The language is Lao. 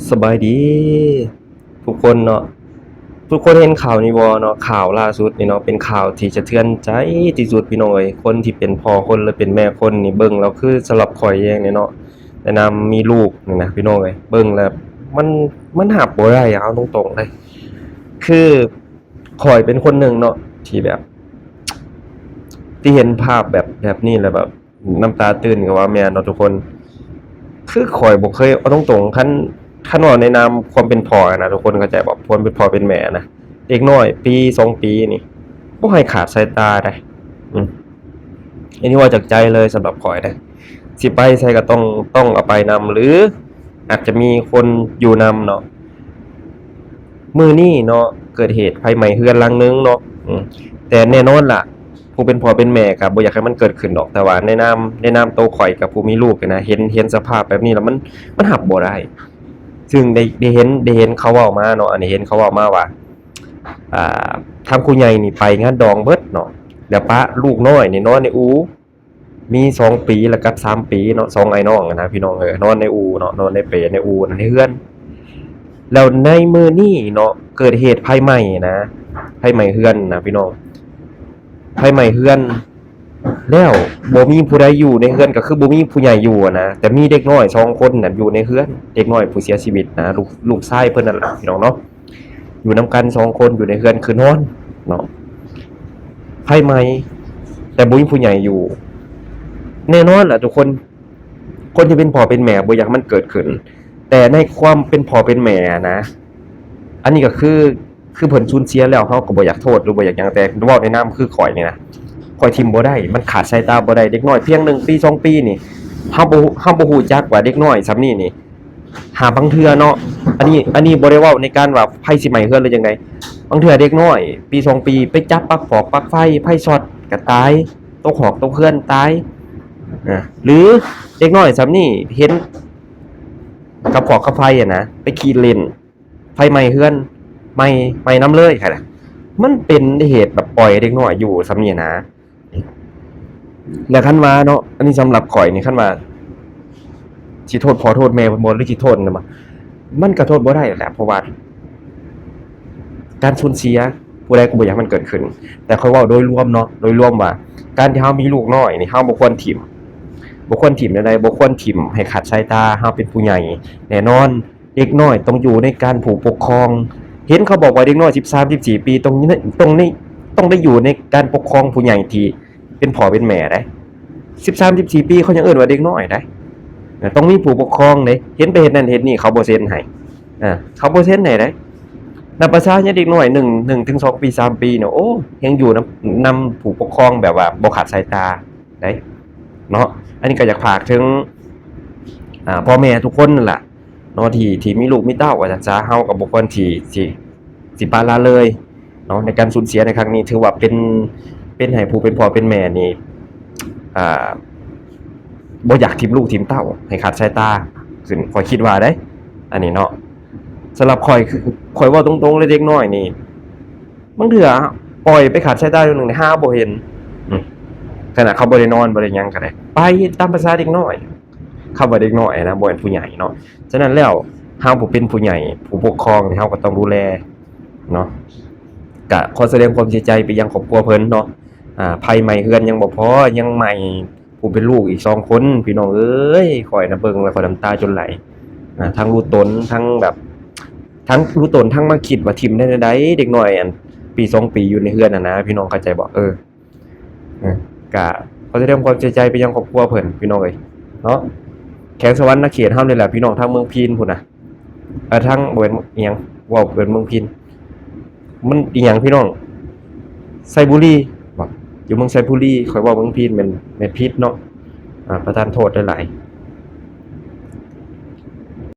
ສະບາຍດີທຸກຄົນເນາະ. ທຸກຄົນເຫັນຂ່າວນີ້ບໍ່ເນາະ? ຂ່າວລ່າສຸດນີ້ເນາະ ເປັນຂ່າວທີ່ສະເທືອນໃຈທີ່ສຸດ ພີ່ນ້ອງເອີຍ. ຄົນທີ່ເປັນພໍ່ຄົນ ຫຼື ເປັນແມ່ຄົນນີ້ ເບິ່ງແລ້ວ ຄືສຳລັບຂ້ອຍເອງນີ້ເນາະ ໃນນາມມີລູກນີ້ນະ ພີ່ນ້ອງເອີຍ, ເບິ່ງແລ້ວມັນ ມັນຮັບບໍ່ໄດ້ ເອົາຕົງໆເລີຍ. ຄືຂ້ອຍເປັນຄົນໜຶ່ງເນາະ ທີ່ແບບ ທີ່ເຫັນພາບແບບ ແບບນີ້ແລ້ວແບບ ນ້ຳຕາຕື້ນກໍວ່າແມ່ນເນາະທຸກຄົນ. ຄືຂ້ອຍບໍ່ເຄີຍ ເອົາຕົງໆ ຄັນ ຄັນເວົ້າໃນນາມຄວາມເປັນພໍ່ນະ ທຸກຄົນເຂົ້າໃຈບໍ່? ຄວາມເປັນພໍ່ເປັນແມ່ນະ ເດັກນ້ອຍປີສອງປີນີ້ ບໍ່ໃຫ້ຂາດສາຍຕາໄດ໋. ອືມ ອັນນີ້ເວົ້າຈາກໃຈເລີຍ ສຳລັບຂ້ອຍເດ້. ຊິໄປໃສກໍຕ້ອງ ຕ້ອງເອົາໄປນຳ ຫຼື ອາດຈະມີຄົນຢູ່ນຳເນາະ. ມື້ນີ້ເນາະ ເກີດເຫດໄຟໄໝ້ເຮືອນຫຼັງໜຶ່ງເນາະ. ອືມ ແຕ່ແນ່ນອນລະ ຜູ້ເປັນພໍ່ເປັນແມ່ກໍບໍ່ຢາກໃຫ້ມັນເກີດຂຶ້ນດອກ, ແຕ່ວ່າໃນນາມ ໃນນາມໂຕຂ້ອຍກັບຜູ້ມີລູກນີ້ນະ ເຫັນ ເຫັນສະພາບແບບນີ້ແລ້ວ ມັນ ມັນຮັບບໍ່ໄດ້. ຊຶ່ງໄດ້ ໄດ້ເຫັນ ໄດ້ເຫັນເຂົາເວົ້າມາເນາະ, ອັນນີ້ເຫັນເຂົາເວົ້າມາວ່າ ອ່າ ທາງຜູ້ໃຫຍ່ນີ້ໄປງານດອງເບິດເນາະ ແລ້ວປະລູກນ້ອຍນີ້ນອນໃນອູ່. ມີສອງປີ ແລ້ວກັບສາມປີເນາະ, ສອງອ້າຍນ້ອງນະ ພີ່ນ້ອງເອີຍ, ນອນໃນອູ່ເນາະ, ນອນໃນເປ ໃນອູ່ ໃນເຮືອນ. ແລ້ວໃນມື້ນີ້ເນາະ ເກີດເຫດໄຟໄໝ້ນະ, ໄຟໄໝ້ເຮືອນນະ ພີ່ນ້ອງ, ໄຟໄໝ້ເຮືອນ. ແລ້ວບໍ່ມີຜູ້ໃດຢູ່ໃນເຮືອນ ກໍຄືບໍ່ມີຜູ້ໃຫຍ່ຢູ່ນະ, ແຕ່ມີເດັກນ້ອຍສອງຄົນນະຢູ່ໃນເຮືອນ, ເດັກນ້ອຍຜູ້ເສຍຊີວິດນະ, ລູກ ລູກຊາຍເພິ່ນນັ້ນລະ ພີ່ນ້ອງເນາະ. ຢູ່ນຳກັນສອງຄົນ ຢູ່ໃນເຮືອນຄືນອນເນາະ, ໄຟໄໝ້ ແຕ່ບໍ່ມີຜູ້ໃຫຍ່ຢູ່. ແນ່ນອນລະທຸກຄົນ ຄົນທີ່ເປັນພໍ່ເປັນແມ່ບໍ່ຢາກໃຫ້ມັນເກີດຂຶ້ນ, ແຕ່ໃນຄວາມເປັນພໍ່ເປັນແມ່ນະ ອັນນີ້ກໍຄື ຄືເພິ່ນສູນເສຍແລ້ວ ເຮົາກໍບໍ່ຢາກໂທດ ຫຼື ບໍ່ຢາກຫຍັງ, ແຕ່ເວົ້າໃນນາມຄືຂ້ອຍນີ້ນະ ຂ້ອຍຖິ້ມບໍ່ໄດ້, ມັນຂາດສາຍຕາບໍ່ໄດ້. ເດັກນ້ອຍພຽງໜຶ່ງປີສອງປີນີ້ ເຮົາບໍ່ ເຮົາບໍ່ຮູ້ຈັກວ່າເດັກນ້ອຍສ່ຳນີ້ນີ້ ຫາບາງເທື່ອເນາະ, ອັນນີ້ ອັນນີ້ບໍ່ໄດ້ເວົ້າໃນການວ່າໄຟຊິໄໝ້ເຮືອນ ຫຼື ຈັ່ງໃດ. ບາງເທື່ອເດັກນ້ອຍປີສອງປີໄປຈັບປັກຟອກປັກໄຟ, ໄຟຊັອດກໍຕາຍ, ຕົກຫອກຕົກເຮືອນຕາຍ. ອາ ຫຼື ເດັກນ້ອຍສ່ຳນີ້ເຫັນກັບຟອກກັບໄຟຫັ້ນນະ ໄປຂີ່ຫຼິ້ນ ໄຟໄໝ້ເຮືອນ ໄໝ້ ໄໝ້ນຳເລີຍຫັ້ນນະ. ມັນເປັນເຫດແບບປ່ອຍເດັກນ້ອຍຢູ່ສ່ຳນີ້ນະ. ແລະ ຄັນວ່າເນາະ ອັນນີ້ສຳລັບຂ້ອຍນີ້ ຄັນວ່າຊິໂທດພໍ່ໂທດແມ່ເພິ່ນບໍ່ ຫຼື ຊິໂທດຫຍັງບໍ່ ມັນກໍໂທດບໍ່ໄດ້ແຫຼະ, ເພາະວ່າການສູນເສຍ ຜູ້ໃດກໍບໍ່ຢາກໃຫ້ມັນເກີດຂຶ້ນ. ແຕ່ຂ້ອຍເວົ້າໂດຍລວມເນາະ ໂດຍລວມວ່າ ການທີ່ເຮົາມີລູກນ້ອຍນີ້ ເຮົາບໍ່ຄວນຖິ້ມ, ບໍ່ຄວນຖິ້ມແນວໃດ? ບໍ່ຄວນຖິ້ມໃຫ້ຂາດສາຍຕາ. ເຮົາເປັນຜູ້ໃຫຍ່ ແນ່ນອນ ເດັກນ້ອຍຕ້ອງຢູ່ໃນການຜູ້ປົກຄອງ. ເຫັນເຂົາບອກວ່າເດັກນ້ອຍສິບສາມ ສິບສີ່ປີ ຕ້ອງ ຕ້ອງ ຕ້ອງໄດ້ຢູ່ໃນການປົກຄອງຜູ້ໃຫຍ່ທີ່ເປັນພໍ່ເປັນແມ່ໄດ໋. ສິບສາມ ສິບສີ່ປີ ເຂົາຍັງເອີ້ນວ່າເດັກນ້ອຍໄດ໋, ຕ້ອງມີຜູ້ປົກຄອງເດ້. ເຫັນໄປເຮັດນັ້ນເຮັດນີ້ ເຂົາບໍ່ເຊັນໃຫ້, ເຂົາບໍ່ເຊັນໃຫ້ໄດ໋. ນັບປະສາຫຍັງເດັກນ້ອຍ ໜຶ່ງ ໜຶ່ງເຖິງສອງປີ ສາມປີເນາະ, ໂອ້ ຍັງຢູ່ນຳ ນຳຜູ້ປົກຄອງແບບວ່າບໍ່ຂາດສາຍຕາໄດ໋ເນາະ. ອັນນີ້ກໍຢາກຝາກເຖິງ ອ່າ ພໍ່ແມ່ທຸກຄົນນັ້ນລະ ເນາະ ທີ່ ທີ່ມີລູກມີເຕົ້າວ່າຊັ້ນຊະ, ເຮົາກໍບໍ່ຄວນທີ່ ທີ່ ທີ່ປະລະເລີຍເນາະ ໃນການສູນເສຍໃນຄັ້ງນີ້. ຖືວ່າເປັນ ເປັນໃຫ້ຜູ້ເປັນພໍ່ເປັນແມ່ນີ້ ອ່າ ບໍ່ຢາກຖິ້ມລູກຖິ້ມເຕົ້າໃຫ້ຂາດສາຍຕາຂຶ້ນ, ຂ້ອຍຄິດວ່າເດ້ ອັນນີ້ເນາະ. ສຳລັບຂ້ອຍ ຄື ຂ້ອຍເວົ້າຕົງໆເລີຍ, ເດັກນ້ອຍນີ້ ບາງເທື່ອປ່ອຍໄປຂາດສາຍຕາໜ້ອຍໜຶ່ງ ຫາບໍ່ເຫັນ. ອືມ ຂະໜາດເຂົາບໍ່ໄດ້ນອນ ບໍ່ໄດ້ຫຍັງກໍໄດ້ ໄປຕາມພາສາເດັກນ້ອຍ. ຄຳວ່າເດັກນ້ອຍນະ ບໍ່ແມ່ນຜູ້ໃຫຍ່ເນາະ. ສະນັ້ນແລ້ວ ເຮົາຜູ້ເປັນຜູ້ໃຫຍ່ ຜູ້ປົກຄອງນີ້ ເຮົາກໍຕ້ອງດູແລເນາະ. ກະຂໍສະແດງຄວາມເສຍໃຈໄປຍັງຄອບຄົວເພິ່ນເນາະ. ອ່າ ໄຟໄໝ້ເຮືອນຍັງບໍ່ພໍ ຍັງໄໝ້ຜູ້ເປັນລູກອີກສອງຄົນ. ພີ່ນ້ອງເອີຍ ຂ້ອຍນະເບິ່ງແລ້ວຂ້ອຍນ້ຳຕາຈົນໄຫຼ. ອ່າ ທັງຮູ້ຕົນ ທັງແບບ ທັງຮູ້ຕົນ ທັງມາຄິດວ່າຖິ້ມໄດ້ແນວໃດ ເດັກນ້ອຍອັນປີສອງປີຢູ່ໃນເຮືອນຫັ້ນນະ ພີ່ນ້ອງເຂົ້າໃຈບໍ່? ເອີ ເອີ ກະຂໍສະແດງຄວາມເສຍໃຈໄປຍັງຄອບຄົວເພິ່ນ ພີ່ນ້ອງເອີຍເນາະ. ແຂວງສະຫວັນນະເຂດເຮົານີ້ແຫຼະ ພີ່ນ້ອງ ທາງເມືອງພີນພຸ້ນນະ. ເອີ ທາງ ບໍ່ແມ່ນອີ່ຫຍັງ ເວົ້າເປັນເມືອງພີນ ມັນອີ່ຫຍັງ ພີ່ນ້ອງ ໄຊບູລີບໍ? ຢູ່ເມືອງໄຊບູລີ ຂ້ອຍເວົ້າເມືອງພີນແມ່ນ ແມ່ນຜິດເນາະ. ອ່າ ປະທານໂທດຫຼາຍ